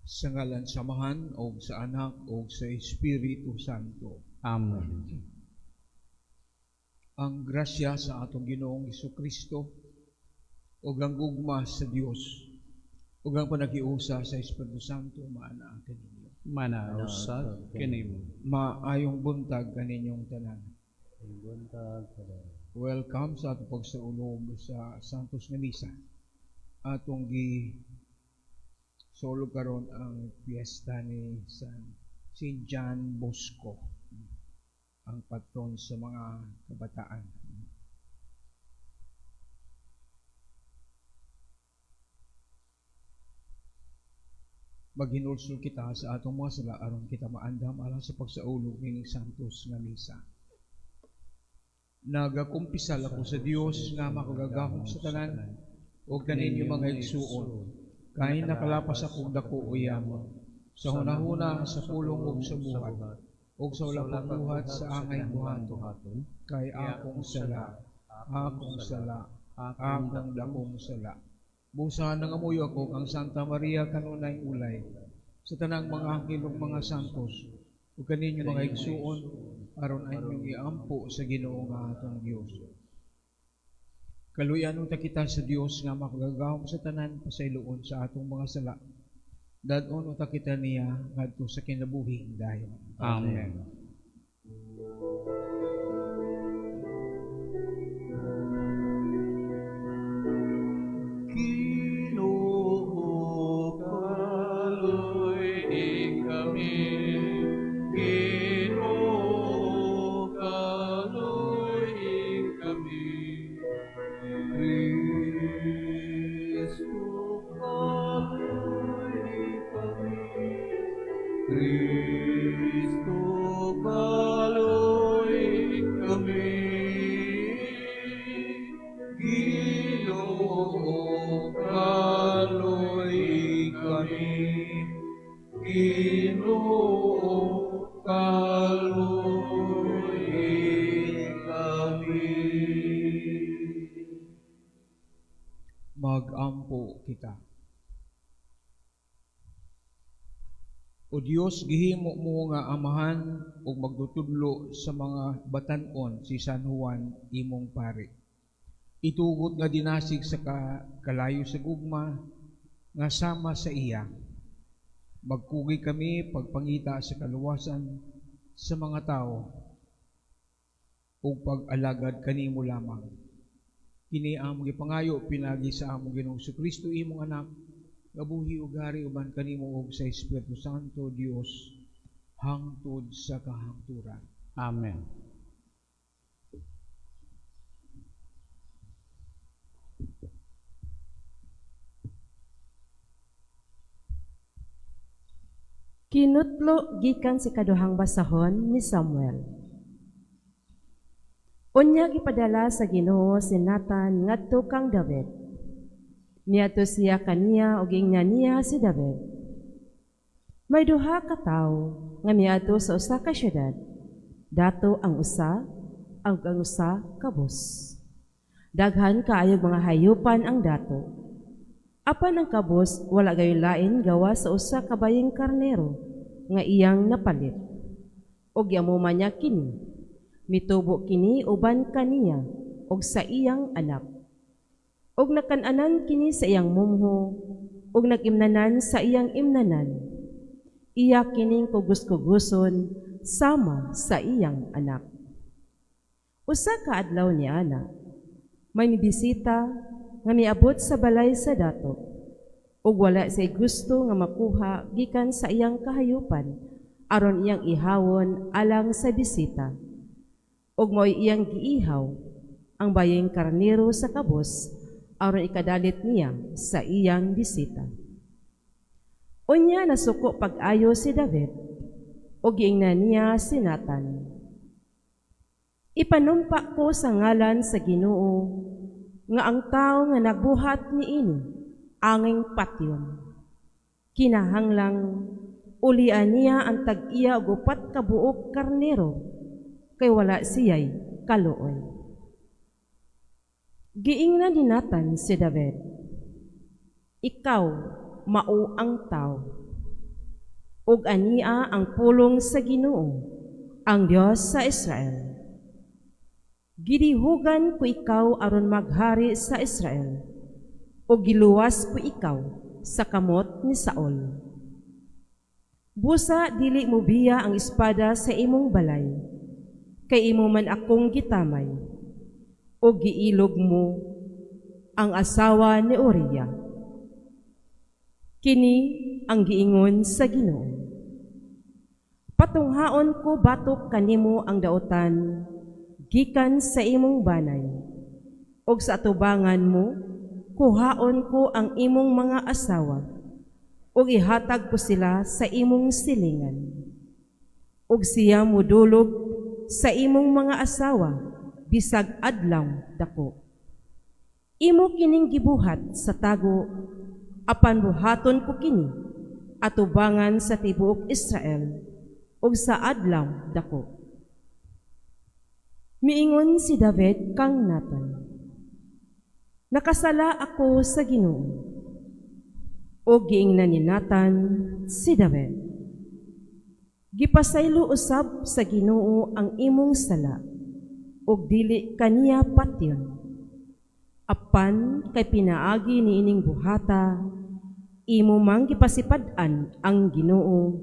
Sa ngalan sa Amahan ug sa Anak ug sa Espiritu Santo. Amen. Ang grasya sa atong Ginoong Kristo ug ang gugma sa Dios ug ang panagiusa sa Espiritu Santo maanaa kaninyo. Maanaa usab kanimo. Maayong buntag kaninyong tanan. Buntag tanan. Welcome sa atong pagsaulog sa Santos nga Misa. Atong gi saulog karon ang piyesta ni San John Bosco, ang patron sa mga kabataan. Maghinulsol kita sa atong mga sala aron kita maandam alang sa pagsaulog nining Santos nga Misa. Nagakumpisal ako sa Dios nga makagagahom sa tanan ug kaninyo mga igsuon, kay nakalapas akong dako o yamo, sa hunahuna, sa pulong ug sa buhat, ug sa wala pagbuhat sa angay buhaton, kay akong sala, akong sala, akong dakong sala. Busa nangamuyo ako kang Santa Maria kanunay ulay, sa tanang mga anghel ug mga santos, ug kaninyo mga igsuon, aron inyong iampo sa Ginoo nga atong Dios. Kaluyan unta kita sa Dios nga makagagahom sa tanan, pasayloon sa atong mga sala. Dad-on unta kita niya ngadto sa kinabuhing dayon. Amen. Ginoo, kaluy-i kami. Ginoo, kaluy-i kami. Kristo, kaluy-i kami. Kristo, kaluy-i kami. Ginoo, kaluy-i kami. Ginoo, kaluy-i kami. Magampo kita. O Dios, gihimo mo nga amahan ug magtutudlo sa mga batan-on si San Juan imong pari. Itugot nga dinasig sa kalayo sa gugma nga sama sa iya. Magkugi kami pagpangita sa kaluwasan sa mga tao ug pag-alagad kanimo lamang. Kini among gipangayo pinagi sa among Ginoong Kristo imong anak, nga buhi ug hari uban kanimo ug sa Espiritu Santo Dios hangtod sa kahangturan. Amen. Kinutlo gikan sa kaduhang basahon ni Samuel. Unya gipadala sa Ginoo si Nathan ngadto kang David. Niadto siya kaniya ug giingnan niya si David. May duha ka tawo nga miadto sa usa ka syudad. Dato ang usa ug ang usa kabus. Daghan kaayog mga hayupan ang dato. Apan ang kabus wala gayon lain gawa sa usa ka bayeng karnero nga iyang napalit. Ug giamuma niya kini. Mitubo kini uban kaniya ug sa iyang anak. Ug nakan-anan kini sa iyang mumho ug nag-imnanan sa iyang imnanan. Iya kining kugus-kuguson sama sa iyang anak. Usa ka adlaw ni ana, may mibisita nga miabot sa balay sa dato, ug wala say gusto nga makuha gikan sa iyang kahayupan aron iyang ihawon alang sa bisita. Ug mao'y iyang giihaw ang bayeng karnero sa kabos aron ikadalit niya sa iyang bisita. Unya nasuko pag-ayo si David ug giingnan niya si Nathan. Ipanumpa ko sa ngalan sa Ginoo nga ang tawo nga nagbuhat niini anging patyon. Kinahanglang ulian niya ang tag-iya og upat ka buok karnero kay wala siya'y kaluoy. Giingnan ni Nathan si David, ikaw mao ang tawo. Ug ania ang pulong sa Ginoo, ang Dios sa Israel: Gidihugan ko ikaw aron maghari sa Israel, ug giluwas ko ikaw sa kamot ni Saul. Busa dili mobiya ang espada sa imong balay, kay imo man akong gitamay, ug giilog mo ang asawa ni Uria. Kini ang giingon sa Ginoo: Patunghaon ko batok kanimo ang dautan gikan sa imong banay, ug sa atubangan mo kuhaon ko ang imong mga asawa, ug ihatag ko sila sa imong silingan. Ug siya modulog sa imong mga asawa bisag adlaw dako. Imo kining gibuhat sa tago, apan buhaton ko kini atubangan sa tibuok Israel ug sa adlaw dako. Miingon si David kang Nathan, "Nakasala ako sa Ginoo." Ug giingnan ni Nathan si David, "Gipasaylo usab sa Ginoo ang imong sala ug dili kaniya patyon. Apan kay pinaagi niining buhata imo mang gipasipad-an ang Ginoo,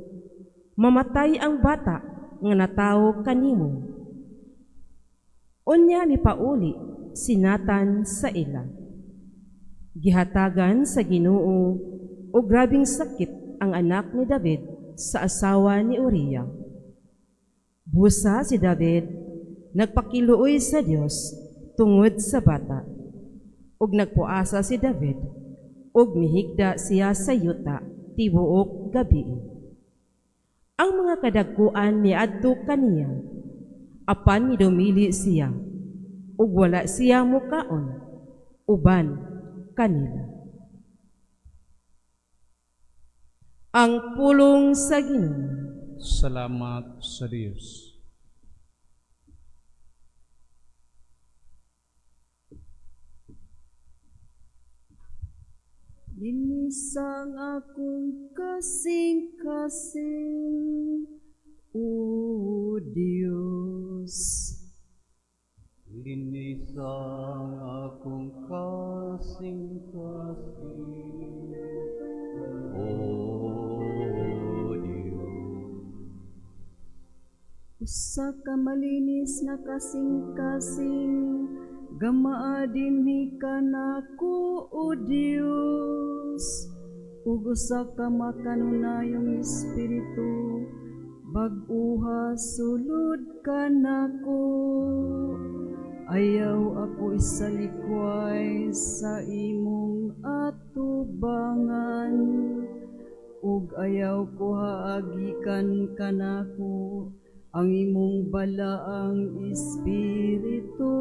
mamatay ang bata nga natawo kanimo." Unya mipauli si Nathan sa ila. Gihatagan sa Ginoo og grabeng sakit ang anak ni David sa asawa ni Uria. Busa si David nagpakiluoy sa Dios tungod sa bata. Ug nagpuasa si David ug mihigda siya sa yuta tibuok gabii. Ang mga kadagkuan miadto kaniya, apan midumili siya ug wala siya mukaon uban kanila. Ang pulong sa Ginoo. Salamat sa Dios. Linis ang akong kasing-kasing, O Diyos. Linis ang akong kasing-kasing, O Diyos. Usa ka malinis nga kasing-kasing, gamaa dinhi kanako, O Diyos. Ug usa ka makanunayong espiritu, bag-oha sulod kanako. Ayaw ako isalikway sa imong atubangan, ug ayaw kuhaa gikan kanako ang imong balaang espiritu.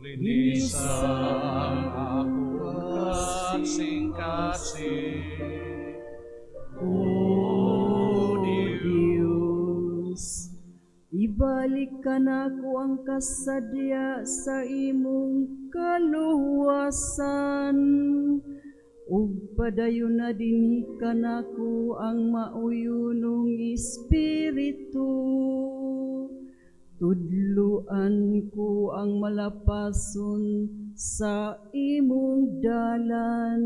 Linis ang akong kasing-kasing, O Diyos. Ibalik kanako ang kasadya sa imong kaluwasan, ug padayon na dinhi kanako ang mauyunong espiritu. Tudluan ko ang malapason sa imong dalan,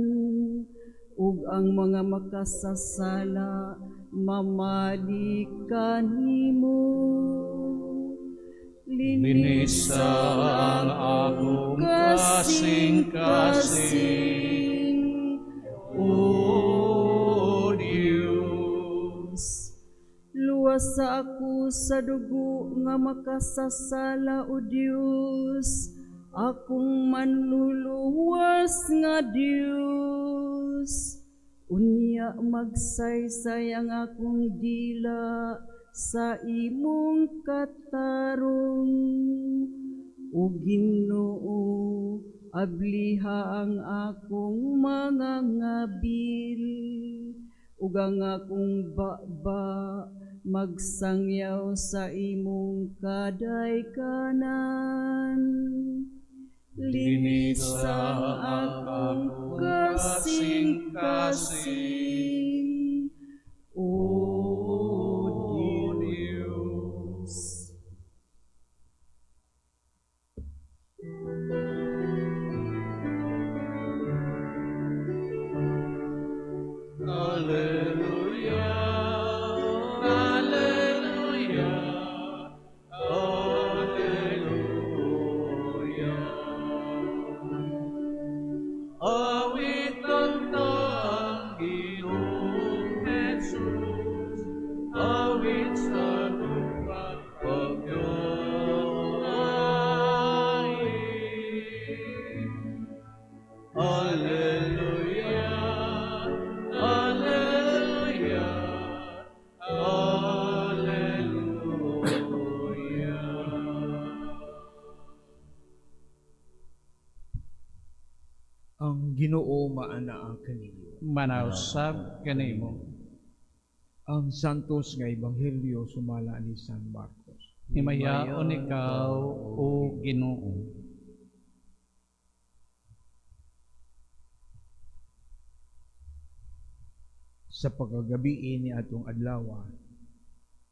ug ang mga makasasala mamali kanimo. Linis ang akong kasing-kasing, O Diyos. Luwasa ako sa dugo nga makasasala, O Diyos, akong manluluwas nga Diyos. Unya magsaysay ang akong dila sa imong katarong. O Ginoo, abliha ang akong mga ngabil, ug ang akong baba magsangyaw sa imong kadaykanan. Linis ang akong kasing-kasing, Ginoo maanaa kaninyo. Manaad usab kanimo. Ang Santos nga Ebanghelyo sumala ni San Marcos. Himayaon ikaw, o Ginoo. Sa pagkagabii ni atong adlaw,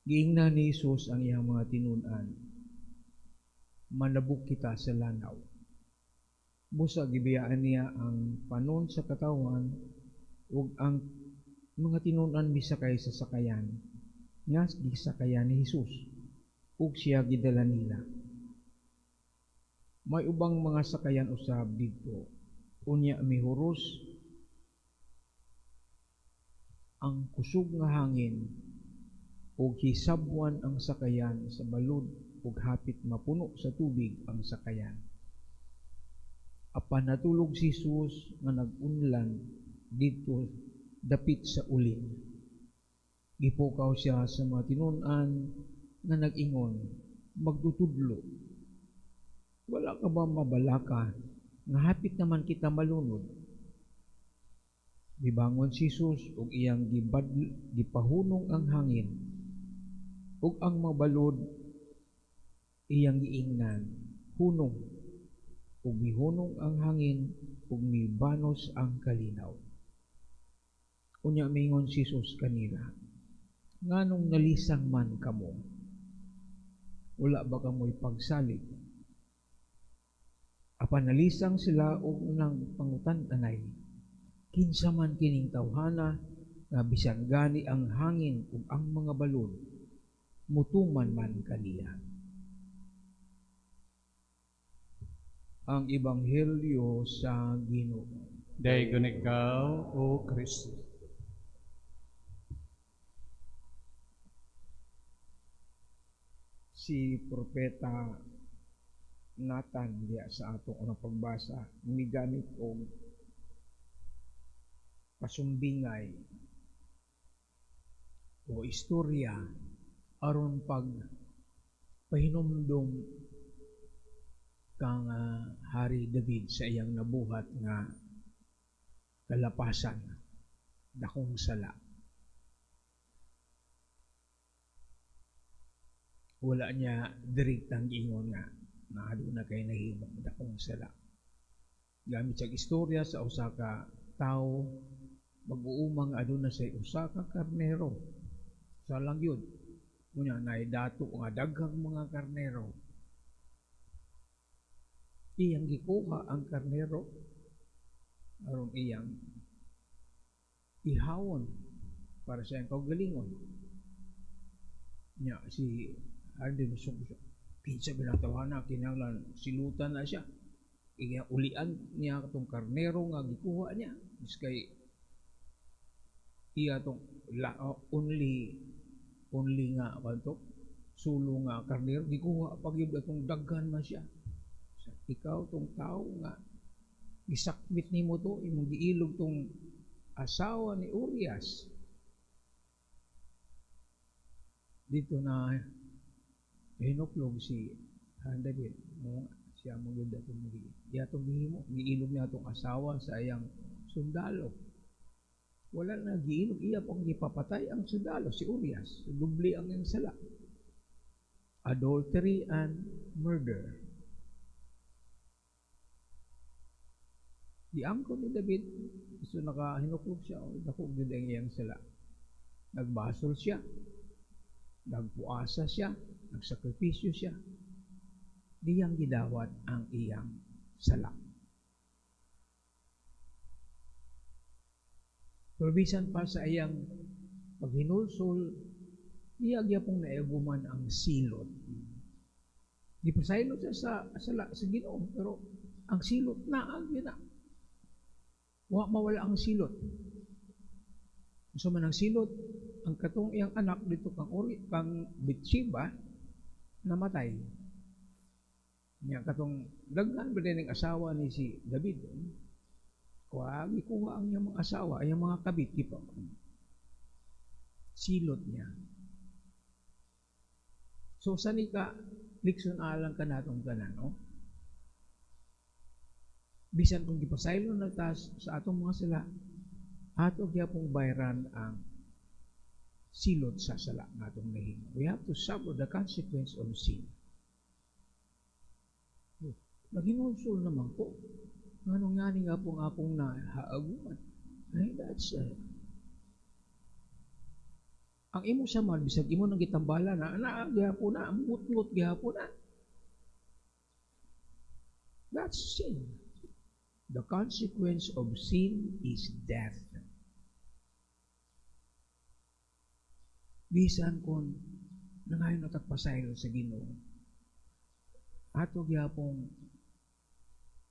giingnan ni Hesus ang iyang mga tinun-an, "Manabok kita sa lanaw." Busa gibiyaan niya ang panon sa katawan ug ang mga tinun-an misakay sa sakayan nga gisakayan ni Hesus ug siya gidala nila. May ubang mga sakayan usab didto. Unya mihuros ang kusog nga hangin ug hisabwan ang sakayan sa balod ug hapit mapuno sa tubig ang sakayan. Apan natulog si Jesus nga nag-unlan didto dapit sa ulin. Gipukaw siya sa mga tinun-an nga nag-ingon, "Magtutudlo, wala ka ba mabalaka nga hapit naman kita malunod?" Mibangon si Jesus ug iyang gipahunong ang hangin ug ang mga balod, iyang giingnan, "Hunong." Ug mihunong ang hangin ug mibanos ang kalinaw. Unya mingon si Jesus kanila, "Nganong nalisang man kamo? Wala ba kamoy pagsalig?" Apan nalisang sila og nang pangutan-anay, "Kinsa man kining tawhana nga bisan gani ang hangin ug ang mga balod mutuman man kaniya?" Ang Ebanghelyo sa Ginoo. Daygon ikaw, O Kristo. Si Propeta Nathan diya sa atong unang pagbasa migamit og pasumbingay o istorya aron pag pahinumdum kang Hari David sa iyang nabuhat nga kalapasan, dakong sala. Wala niya direktang giingon nga na kay nahimong dakong sala. Gamit sa istorya sa usa ka tawo mag-uumang aduna say usa ka karnero. Sa lang yun. Unya naay dato nga daghang mga karnero. Iyang gikuha ang karnero aron iyang ihawon para sa iyang kaugalingon. Nya si Andy misog siya. Kinsa bilang tawana kinahanglan silutan na siya. Iya ulian niya atong karnero nga gikuha niya. Biskay iya tong only only nga kanto sulo nga karnero gikuha pag yun atong daghan man siya. Ikaw tong tao nga gisakmit nimo to, imong giilog tong asawa ni Urias. Dito na hinuklog si David mo siya mo gyud atong atong gihimo, giilog niya atong asawa sa iyang sundalo. Wala na giilog, iya pang gipapatay ang sundalo si Urias. Dubli ang iyang sala. Adultery and murder. Giangkon ni David, so nakahinuklog siya, dako gyud ang iyang sala. Nagbasol siya, nagpuasa siya, nagsakripisyo siya. Diyang gidawat ang iyang sala. Pero bisan pa sa iyang paghinulsol, iya gyapong naeguman ang silot. Gipasaylo siya sa sala sa Ginoo, pero ang silot na ang na. Wa mawala ang silot. Unsa man ang silot, ang katong iyang anak dito kang Uri, kang Bathsheba, namatay. Nya katong daghan ba din ang asawa ni si David? Kuha, gikuha ang iyang mga asawa, iyang mga kabit, gipa. Silot niya. So sani ka leksyon alang ka natong tanan, no? Bisan kung gipasaylo na ta sa atong mga sala, ato gyapong bayran ang silot sa sala nga atong nahimo. We have to suffer the consequence of sin. Oh, naghinulsol naman ko. Nganong ngani nga pong akong nahaaguman? Ay, that's ang imo samal, bisag imo nang gitambala na, na gihapon na, mutngot gihapon na. That's sin. The consequence of sin is death. Bisan kung nangayon na tagpasaylo sa Ginoo, ato gihapong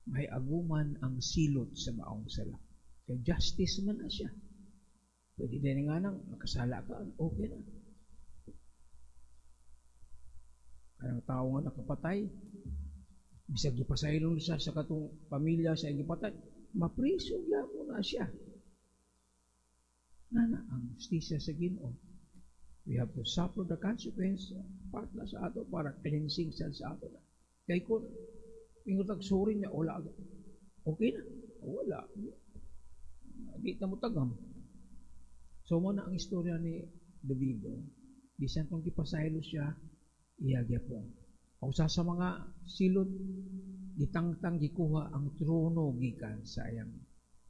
may aguman ang silot sa maong sala. Kay justice man na siya. Pwede din nga nang nakasala ka, okay na. Kanang tao nga nakapatay, bisag gipasaylo siya sa katong pamilya sa gipatay, mapriso gyapon na siya. Ngana ang justisya sa Ginoo. We have to suffer the consequence, part na sa ato para cleansing sa ato na. Kay kung ingon tag sorry niya, wala. Okay na, wala. Di na mo tagam. So mo na ang istorya ni David. Bisan kung gipasaylo siya, iya gyapon. Usa sa mga silot, gitangtang gikuha ang trono gikan sa iyang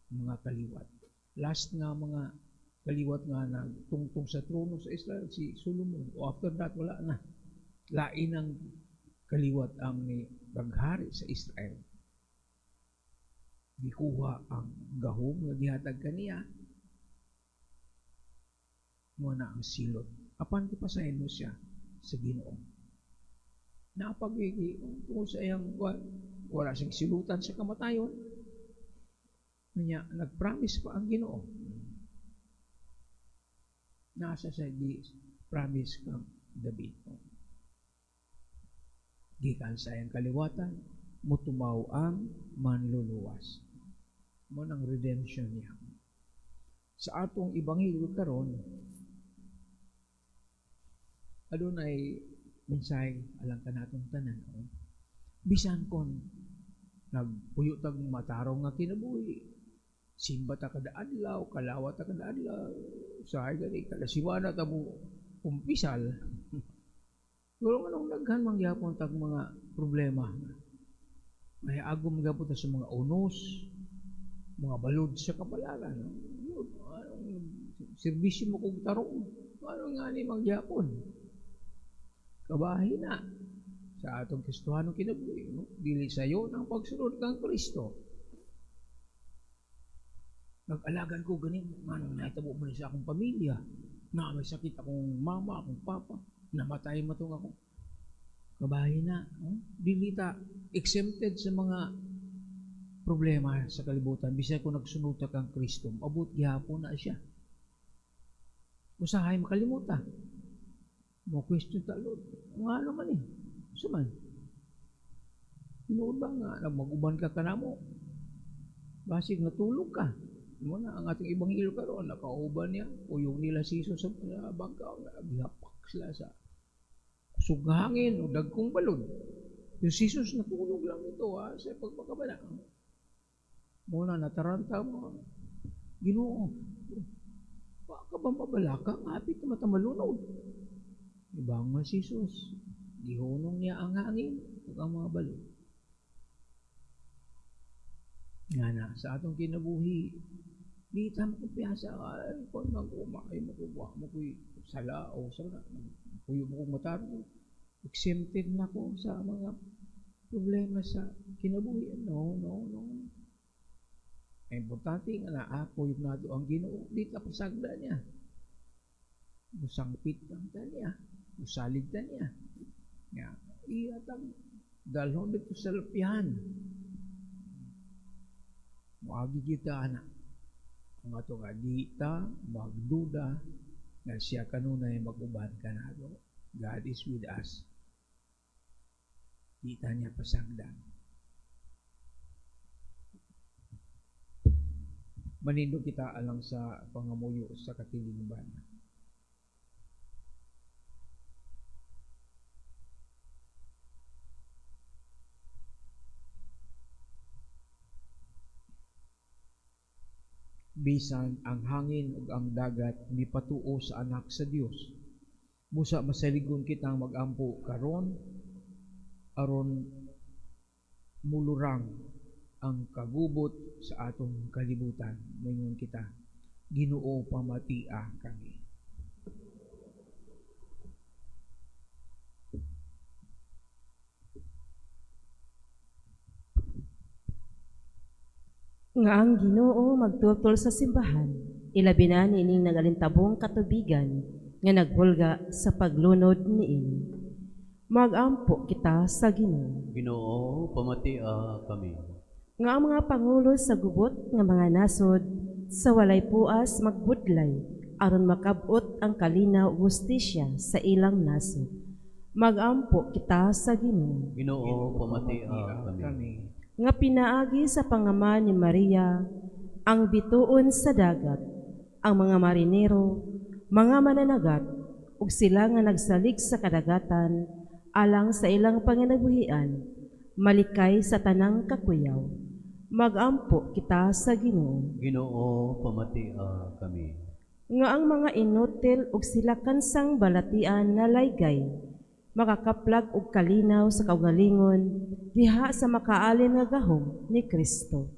mga kaliwat. Last nga mga kaliwat nga nagtungtong sa trono sa Israel, si Solomon. O after that, wala na. Lain ang kaliwat ang ni naghari sa Israel. Gikuha ang gahom nga gihatag kaniya. Mo na ang silot. Apan gipasaylo siya sa Ginoo. Napagigi tungkol sa iyang wala siyang silutan sa kamatayon. Kanya nagpromise pa ang Ginoo. Nasa sa di promise kang David. Gikan sa iyang kaliwatan, mutumaw ang manluluwas. Mo nang redemption niya. Sa atong ebanghelyo karon, adunay mensahe alang kanatong tanan. Oh. Bisan kon nagpuyo tag matarong nga kinabuhi, simba ta kada adlaw, kalawa ta kada adlaw, usahay gani kada simana ta mo umpisal. Pero anong daghan man gyapon tag mga problema. May agom gyapon ta sa mga unos, mga balod sa kapalaran. No? Anong serbisyo mo kog tarong? Ano nga ni mangyapon? Kabahin na sa atong Kristohanong kinabuhi. No? Dili sayo ang pagsunod kang Kristo. Nag-alagan ko ganin, anong nahitabo man sa akong pamilya? Na may sakit akong mama, akong papa, namatay mo itong ako. Kabahin na. No? Dili ta exempted sa mga problema sa kalibutan. Bisag kung nagsunod ta kang Kristo, abot gihapon na siya. Usahay makalimutan. Mo question ta, Lord, nga ano man eh. Sa man? Tinuod ba nga, nagmaguban ka kanamo? Basig natulog ka. Muna ang ating ebanghelyo karon, nakauban niya, uyong nila si Jesus sa bangka, gihapak sila sa kusog nga hangin o dagkong balod. Yung si Jesus natulog lang ito ha, sa pagpakabana. Muna nataranta mo, Ginoo, baka ba mabalaka? Hapit na matamalunod. Ibang nga si Jesus, gihunong niya ang hangin ug ang mga balod. Nga na, sa atong kinabuhi, di ta makumpiyansa, ay, kung mag-umakay mo, kung mo ko'y sala o sala, puyo mo kong matarong, exempted na ko sa mga problema sa kinabuhi. No, no, no. Ang importante nga na ako yung nato ang Ginoo, di ta pasagda niya. Musangpit lang ta niya, musalig ta niya. Nga, iyatang dalhon dito sa lapihan. Muagi kita anak. Ang ato nga di ta magduda nga siya kanunay mag-uban kanato. God is with us. Di ta niya pasagdan. Manindog kita alang sa pangamuyo sa katilingban. Bisan ang hangin ug ang dagat mipatuo sa anak sa Dios. Busa masaligon kitang magampo karon aron mulurang ang kagubot sa atong kalibutan. Moingon kita, Ginoo, pamatia kami. Nga ang Ginoo magtultol sa simbahan, ilabi na niining nagalintabong katubigan nga naghulga sa paglunod niini. Magampo kita sa Ginoo. Ginoo, pamatia kami. Nga ang mga pangulo sa gubot nga mga nasod sa walay puas magbudlay aron makab-ot ang kalinaw ug hustisya sa ilang nasod. Magampo kita sa Ginoo. Ginoo, pamatia kami. Kami. Nga pinaagi sa pangama ni Maria ang bituon sa dagat, ang mga marinero, mga mananagat, ug sila nga nagsalig sa kadagatan alang sa ilang panginabuhian, malikay sa tanang kakuyaw. Magampo kita sa Ginoo. Ginoo, pamatia kami. Nga ang mga inutil ug sila kansang balatian na laygay, makakaplag og kalinaw sa kaugalingon diha sa makaalin nga gahom ni Kristo.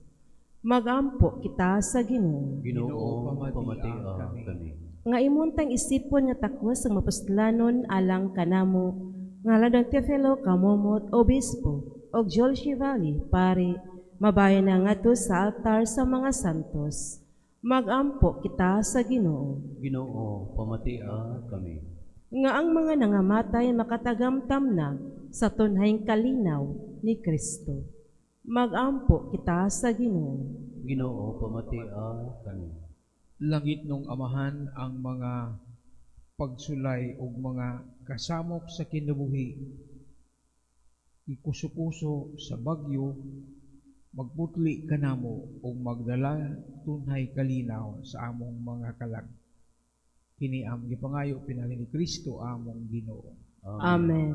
Magampo kita sa Ginoo. Ginoo, pamatia pamatia kami. kami. Nga imuntang isipon nga takos ang mapuslanon alang kanamo nga Don Teofilo Camomot Obispo og Joel Chivali pare mabayon na ngadto sa altar sa mga santos. Magampo kita sa Ginoo. Ginoo, pamatia kami. Nga ang mga nangamatay makatagamtam na sa tunhayng kalinaw ni Kristo. Magampo kita sa Ginoo. Ginoo, pamatia kami. Langit nung Amahan ang mga pagsulay ug mga kasamok sa kinabuhi, ikuso-kuso sa bagyo, magputli kanamo ug magdala tunhay kalinaw sa among mga kalag. Kini ang gipangayo pinaagi ni Kristo among Ginoo. Amen.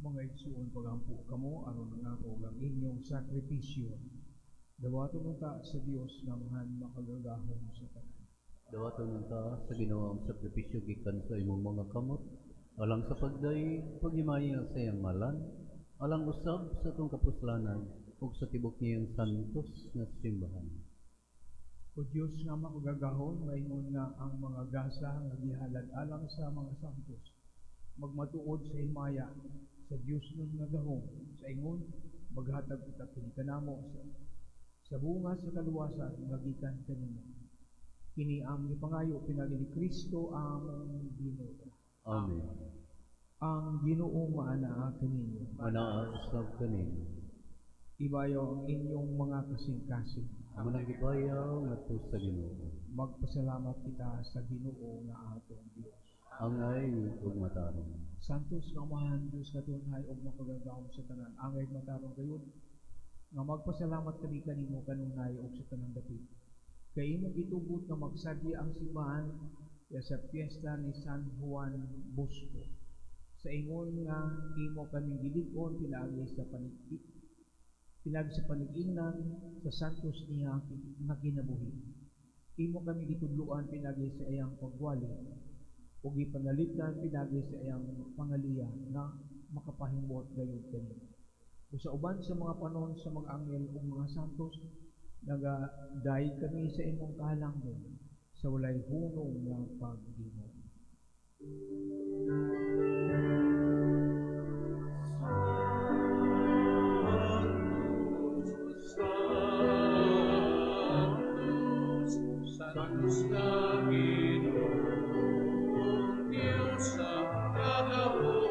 Mga igsuon, pagampo kamo aron ang ako ang inyong sakripisyo. Dawaton unta sa Dios nga Amahan makagagahom sa tanan. Dawaton unta sa Ginoo ang sakripisyo gikan sa imong mga kamot, alang sa pagday, paghimaya sa iyang ngalan, alang usab sa atong kapuslanan ug sa tibok niyang santos nga simbahan. O Dios nga makagagahom, maingon nga ang mga gasa nga gihalad alang sa mga santos magmatuod sa himaya sa Dios nun nga gahom, sa ingon maghatag kita kini kanamo sa bunga sa kaluwasan nga gikan kanimo. Kini ang gipangayo pinaagi ni Kristo among Ginoo. Amen. Ang Ginoo maanaa kaninyo. Manaa usab kaninyo. Ibayaw ang inyong mga kasing-kasing. Amo nang gibayaw ngadto sa Ginoo. Magpasalamat kita sa Ginoo nga atong Dios. Angay ug matarong. Santos nga Amahan, Diyos katunhay ug makagagahom sa tanan, angay matarong gayud nga magpasalamat kami kanimo kanunay ug sa tanang dapit. Kay imong gitugot nga magsadya ang simbahan ya sa piyesta ni San Juan Bosco. Sa ingon nga imo kami gilig-on pinaagi sa panig-ingnan sa santos niya nga kinabuhi. Imo kami gitudloan pinaagi sa iyang pagwali ug gipanalipdan pinaagi sa iyang pangaliya nga makapahimuot gayud kanimo. Ug sa uban sa mga panon sa mga anghel ug mga santos, nagadayeg kami sa imong kahalangdon sa walay hunong nga pag-ingon. Santos, Santos na Ginoong Diyos sa kagahoman.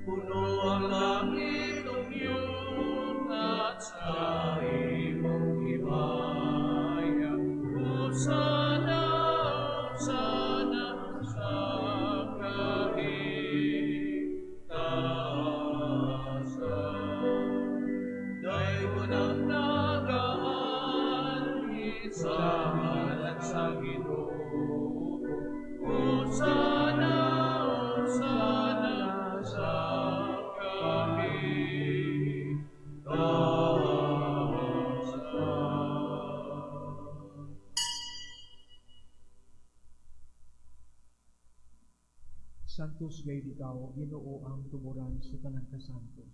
Puno ang langit ug yuta sa imong himaya. Hosana, Hosana sa kahitasan. Daygon ang nagaanhi sa ngalan sa Ginoo. Hosana, Hosana sa kahitasan. Santos gayud ikaw, Ginoo, ang tuburan sa tanang kasantos.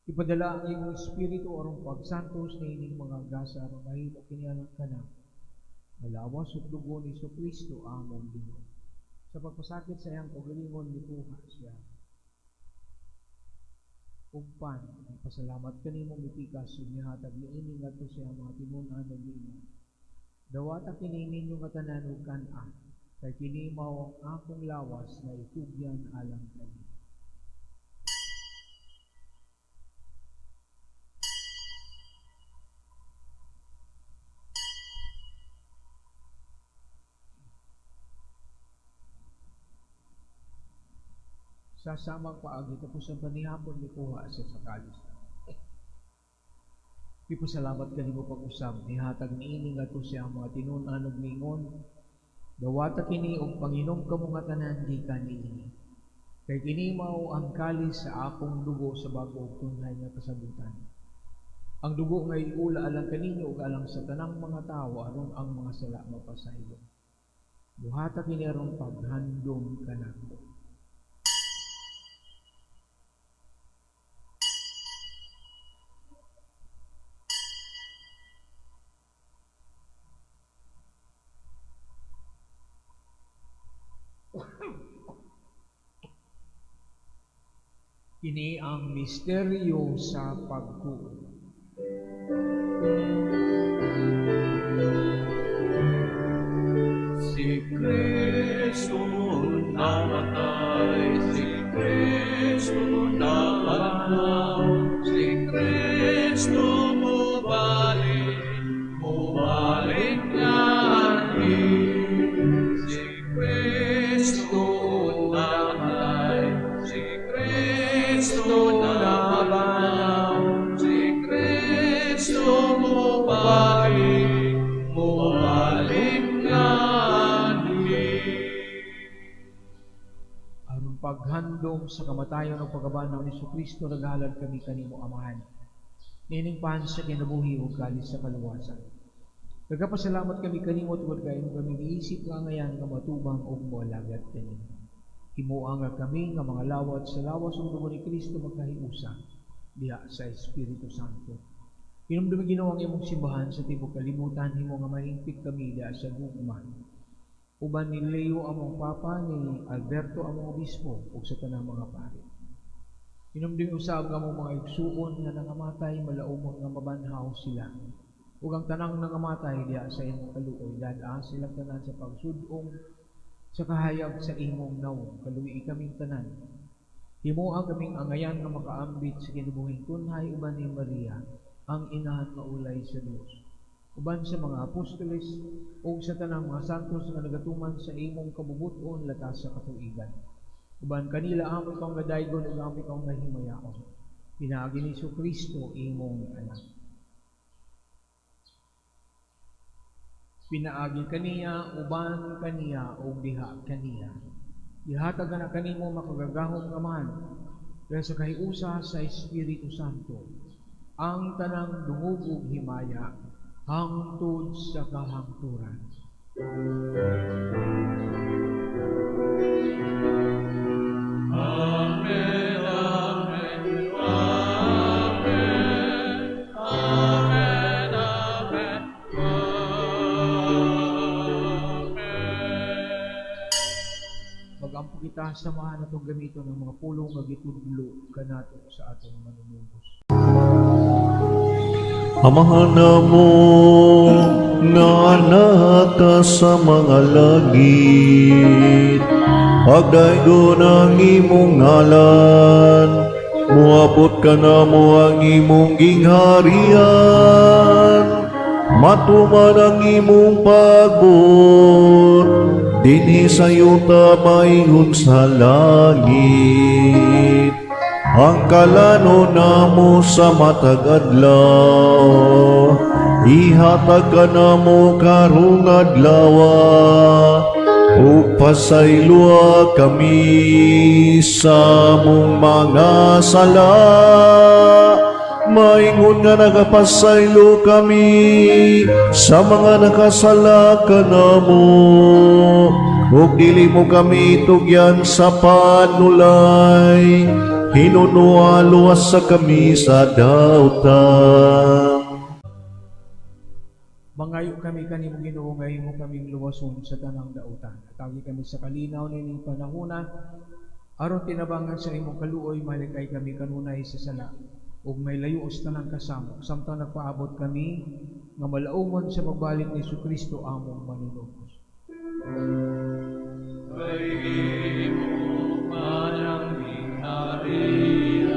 Ipadala ang imong espiritu aron pagsantos niining mga gasa aron mahimo kini alang kanamo. Malawas ug dugo ni Kristo among Ginoo. Sa pagpasakit sa iyang kaugalingon mikuha siya og pan, pasalamat kanimo, mipikas ug mihatag niini ngadto sa iyang mga tinun-an ug miingon: "Dawata kini ninyo nga tanan ug kan-a, kay kini mao ang akong lawas nga itugyan alang kaninyo." Sa samang paagi, tapos ang panihapon, mikuha siya sa kalis. Ipasalamat kanimo pag-usab, nihatag niini ngadto sa iyang mga tinun-an ug miingon: "Dawata kini ug panginom kamo nga tanan gikan niini. Kay kini mao ang kalis sa akong dugo sa bag-o ug tunhay nga kasabutan. Ang dugo nga iula alang kaninyo ug alang sa tanang mga tawo aron ang mga sala mapasaylo. Buhata kini aron paghandom kanako." Kini ang misteryo sa pagtuo. Si Kristo namatay, si Kristo nabanhaw, si Kristo mubalik, mubalik nganhi. Si Kristo namatay, si Kristo nabanhaw, si Kristo mubalik, mubalik nganhi. Aron paghandom sa kamatayon ug pagkabanhaw ni Kristo, naghalad kami kanimo, Amahan, niining pan sa kinabuhi ug kalis sa kaluwasan. Nagapasalamat kami kanimo tungod kay imo kami giisip nga angayan nga matubang ug moalagad kanimo. Himoa nga kami nga mga lawat sa lawas ug dugo ni Kristo magkahiusa diha sa Espiritu Santo. Hinumdumi, Ginoo, ang imong simbahan sa tibuok kalibutan, himo nga mahingpit kami diha sa gugma. Uban ni Leo among Papa, ni Alberto among Obispo, ug sa tanang mga pari. Hinumdumi usab ang among mga igsuon nga nangamatay, malaumon nga mabanhaw sila. Ug ang tanang nangamatay diha sa imong kaluoy, dad-a silang tanan sa pagsud-ong sa kahayag sa imong nawong. Kaluoyi kaming tanan. Himoa kaming angayan nga makaambit sa kinabuhing tunhay uban ni Maria, ang inahan nga ulay sa Dios. Uban sa mga apostoles ug sa tanang mga santos nga nagatuman sa imong kabubut-on latas sa katuigan. Uban kanila amo ikaw nga daygon ug amo ikaw nga himayaon. Pinaagi ni Kristo imong anak. Pinaagi kaniya, uban kaniya, ug diha kaniya. Ihatag na kanimo makagagahom nga Amahan, dahil sa kahiusa sa Espiritu Santo, ang tanang dungog ug himaya hangtod sa kahangturan. Amen, amen, amen, amen, amen, amen. Magampo kita, samahan atong gamiton ang mga pulong nga gitudlo kanato sa atong manunubos. Amahan namo nga naka sa mga langit, pagdaygon ang imong ngalan, muabot ka namo ang imong gingharian, matuman ang imong pagbuot, dinhi sa yuta maingon sa langit. Ang kalano namo sa matag adlaw, ihatag kanamo karong adlaw, ug pasayloa kami sa among mga sala, maingon nga nagapasaylo kami sa mga nakasala kanamo, ug dili mo kami tugyan sa panulay, hinunoa luwasa kami sa dautan. Mangayo kami kanimo, Ginoo, nga imo kaming luwason sa tanang dautan. Atagi kami sa kalinaw nining panahona aron tinabangan sa imong kaluoy malikay kami kanunay sa sala ug may layo sa tanang kasamok samtang nagpaabot kami nga malaumon sa pagbalik ni Kristo among manunubos. Kay imo man ang gingharian,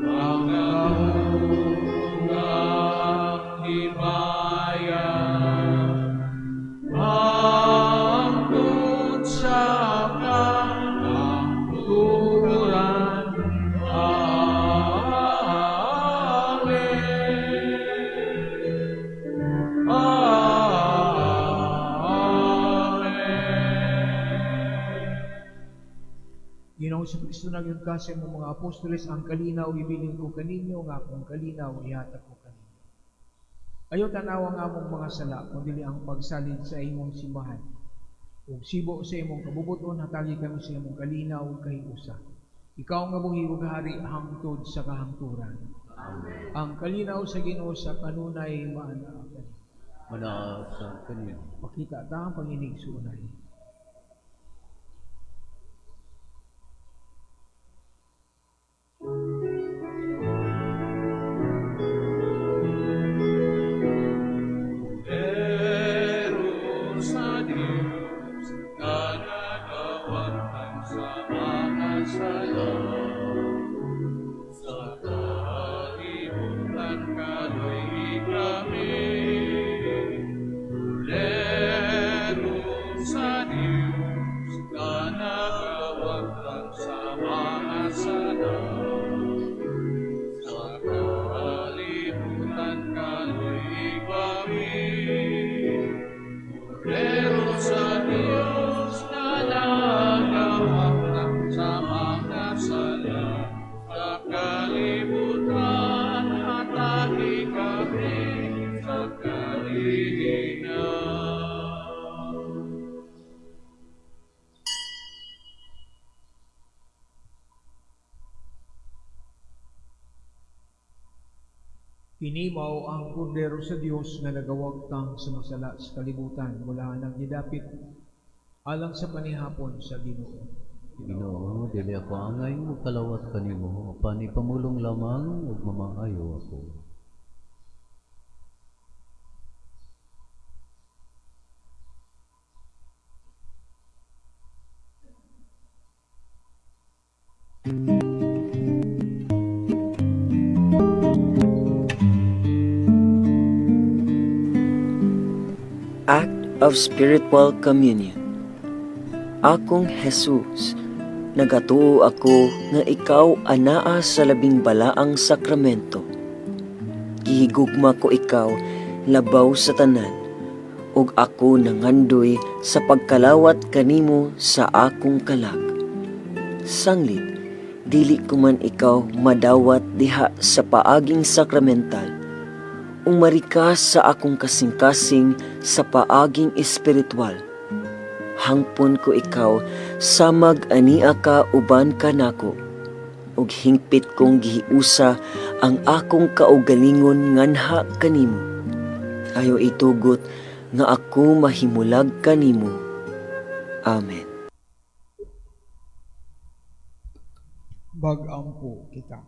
ang gahom ang himaya, hangtod sa kahangturan. Amen. Amen. Ginoong Kristo, nag-ingon ka sa imong mga apostoles, "Ang kalinaw ibilin ko kaninyo, nga akong kalinaw ihatag ko kaninyo. Ayaw tanawa ang among mga sala, kundi ang pagsalig sa imong simbahan. Ug sibo sa imong kabubuton, hatagi kami sa imong kalinaw ug kahiusa. Ikaw nga buhi ug hari hangtod sa kahangturan. Amen. Ang kalinaw sa Ginoo sa kanunay maanaa kaninyo. Manaa sa kaninyo. Pakita ta ang panginigsuonay. Pero sa Diyos nga nagawagtang sa mga sala, sa kalibutan kaluy kami. Pero sa Diyos nga nagawagtang sa mga sala, sa kalibutan kaluy kami. Pero sa Diyos na nagawagtang sa mga sala, sa kalibutan hatagi kami sa kalinaw. Kini mao ang Kordero sa Dios nga nagawagtang sa mga sala sa kalibutan, mula nang gidapit alang sa panihapon sa Ginoo. Ginoo, dili ako angay mokalawat kanimo, apan ipamulong lamang ug mamaayo ako. of Spiritual Communion. Akong Jesus, nagatuo ako nga ikaw anaa sa Labing Balaang Sakramento. Gihigugma ko ikaw labaw sa tanan, ug ako nangandoy sa pagkalawat kanimo sa akong kalag. Sanglit, dili ko man ikaw madawat diha sa paaging sakramental. Umari ka sa akong kasing-kasing sa paaging espiritual. Hangpon ko ikaw samag ania ka uban kanako, ug hingpit kong gihiusa ang akong kaugalingon nganha kanimo. Ayaw itugot nga ako mahimulag kanimo. Amen. Mag-ampo kita.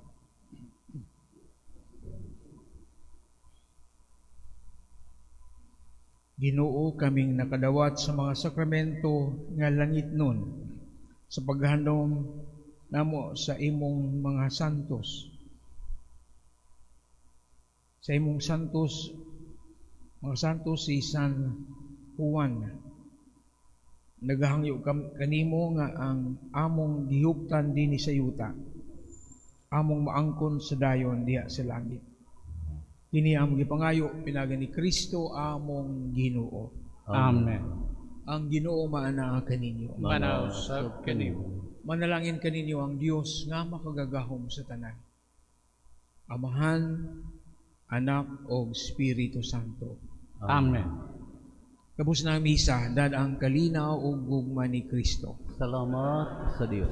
Ginoo, kaming nakadawat sa mga sakramento nga langit nun, sa paghanom namo sa imong mga santos. Sa imong santos, mga santos si San Juan, naghahangyo kanimo nga ang among gihuptan dinhi sa yuta, among maangkon sa dayon diha sa langit. Kini among gipangayo pinaagi ni Kristo among Ginoo. Amen. Ang Ginoo maanaa kaninyo. Maanaa usab kanimo. Manalangin kaninyo ang Dios nga makagagahom sa tanan. Amahan, Anak ug Espiritu Santo. Amen. Kabus na ang misa, dad ang kalinaw ug gugma ni Kristo. Salamat sa Dios.